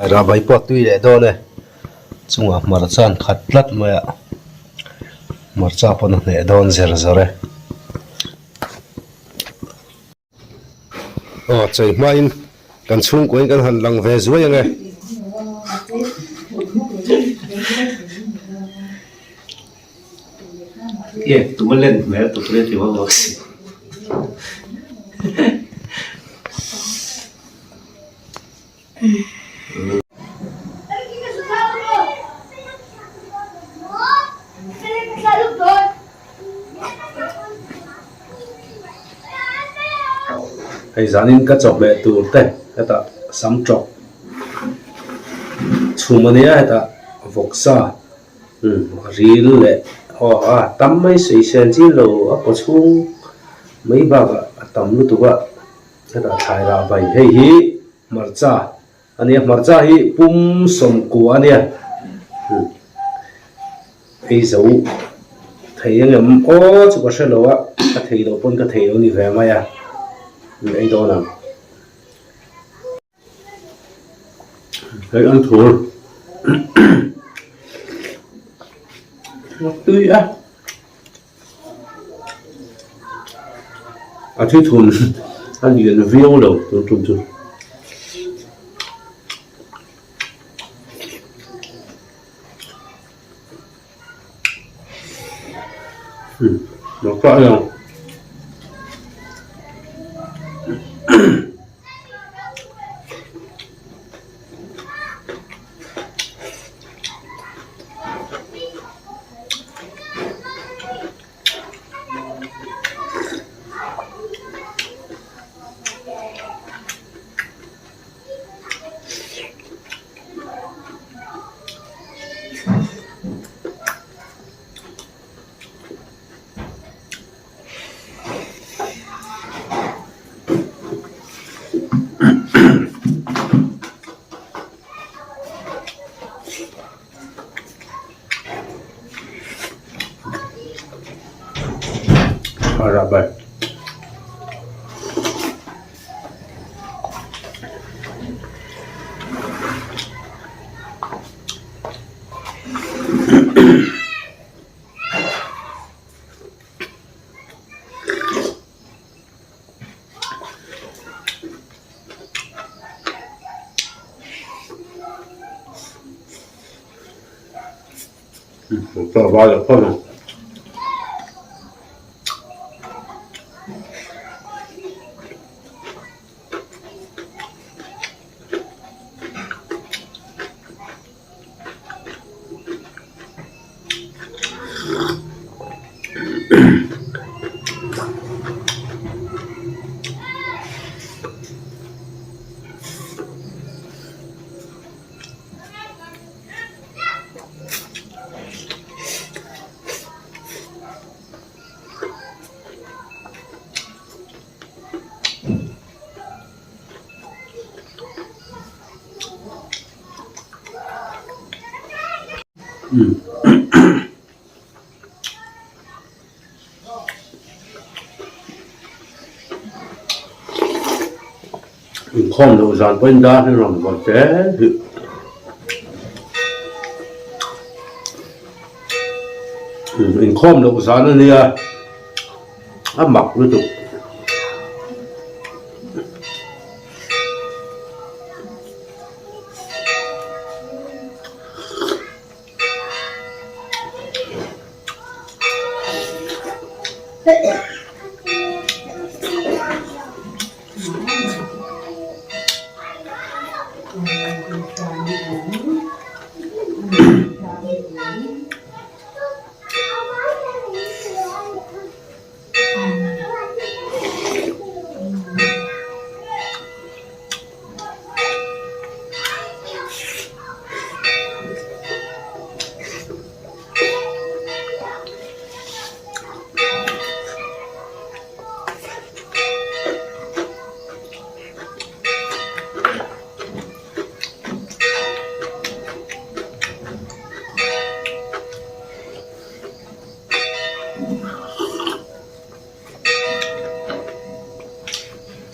Rahbai pawh a tui leh dawn e, chungah hmarcha an khat tlat mai a, hmarcha pawn a hneh dawn zer zawr e. Aw chei hmain kan chhungkuain kan han lang ve zuai ang e. Nge tuma len hmel tuk hle tih vak vak si. Hei zanin ka chawhmeh tur te hetah sam tawk chhum a nia hetah vawksa ril leh aw a tam mai sawisel chin lo a kaw chhung mai bakah a tam lutuk a. Hetah thlai rah bai hei hi hmarcha a nia, hmarcha hi pum sawmkua a nia ei zo thei ang em aw chu ka hre lo a, ka thei loh pawn ka thei lo ni ve mai a, ei dawn ang. Hei an thur tui a. A thi thun a lian viau lo tun tum chu. Mak tak a ni ang. Barabar. Inkhawm loh zan pawhin dar hi rawn vawn zel hi. Inkhawm loh zan a nia a mak lutuk.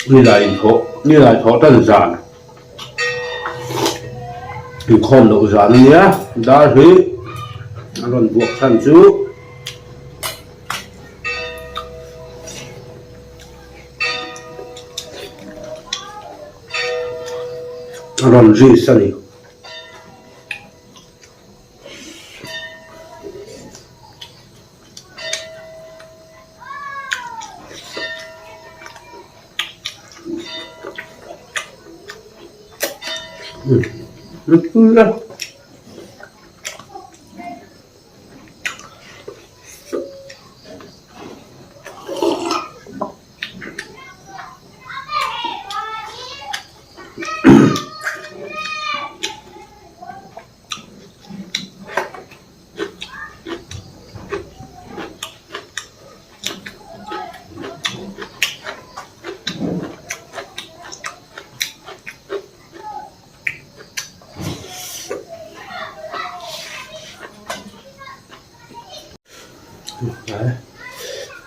Nilai thawh nilai thawh tan zan. Inkhawm loh zan a nia, dar hi a rawn buak chhan chu a rawn ris a ni.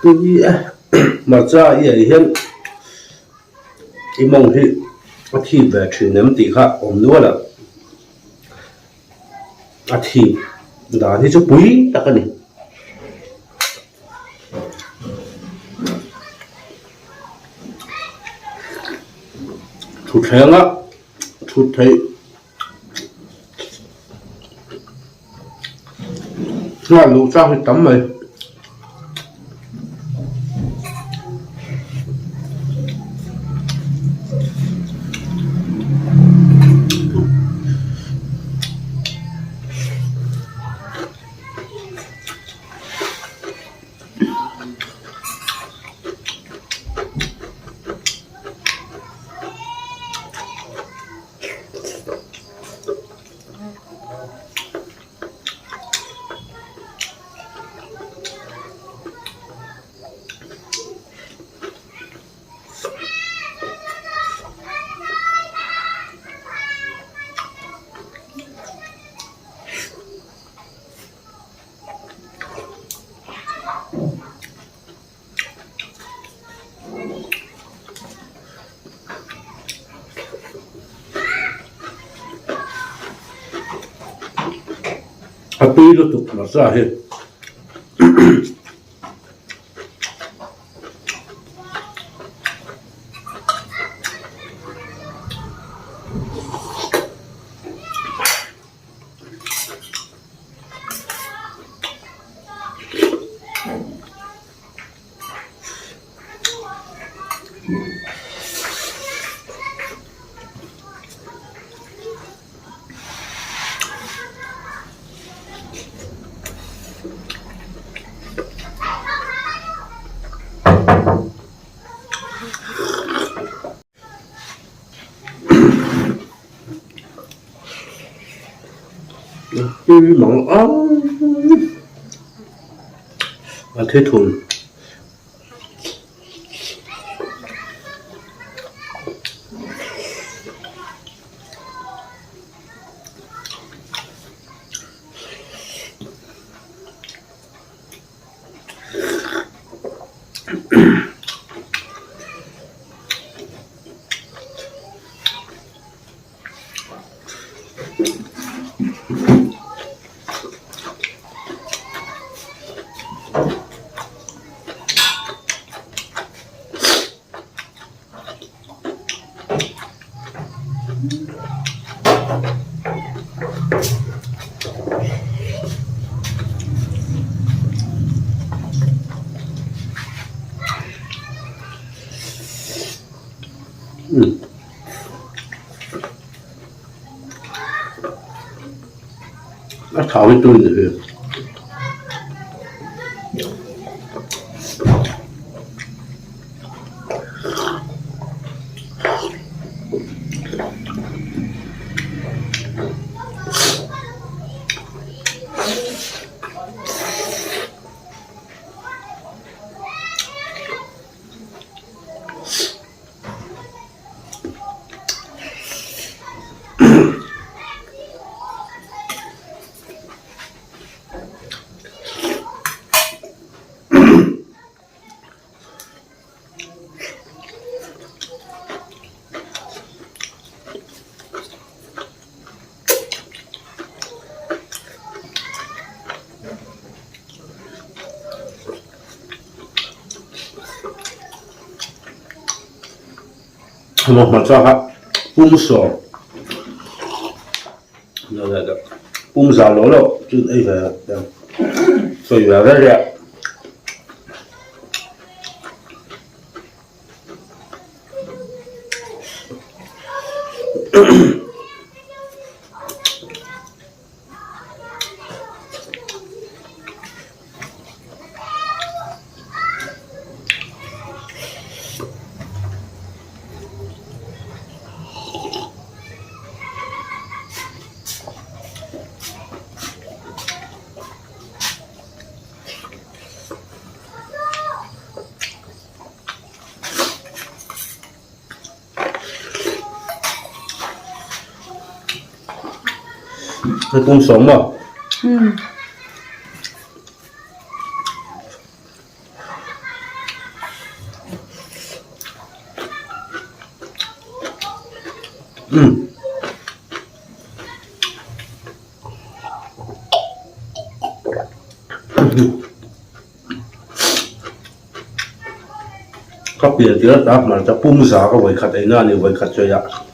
Tui a hmarcha i ei hian i mawng hi a thip ve thin em tih kha awm nual a. A thip dan hi chu pui tak a ni. Thutthleng a thut theih nghal luh chang hi tam mai. A tui lutuk hmarcha hi. Tui mang ang a thi thun. A thau hi tui ni hi. Hmarcha kha pum sawm pum za lo lo chu ei ve sawi ve reng reng a. Hei pum sawm maw? Umm. Umm. Ka pian tir ata hmarcha pum za ka vawikhat eina a ni vawikhat chu eiah.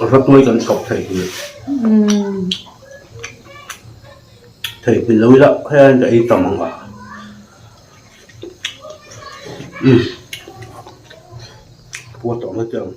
Ratuai kan chhawp thei hi thei hmel lo ila hei aiin ka ei tam ang a umm puat tawh mai teh ang.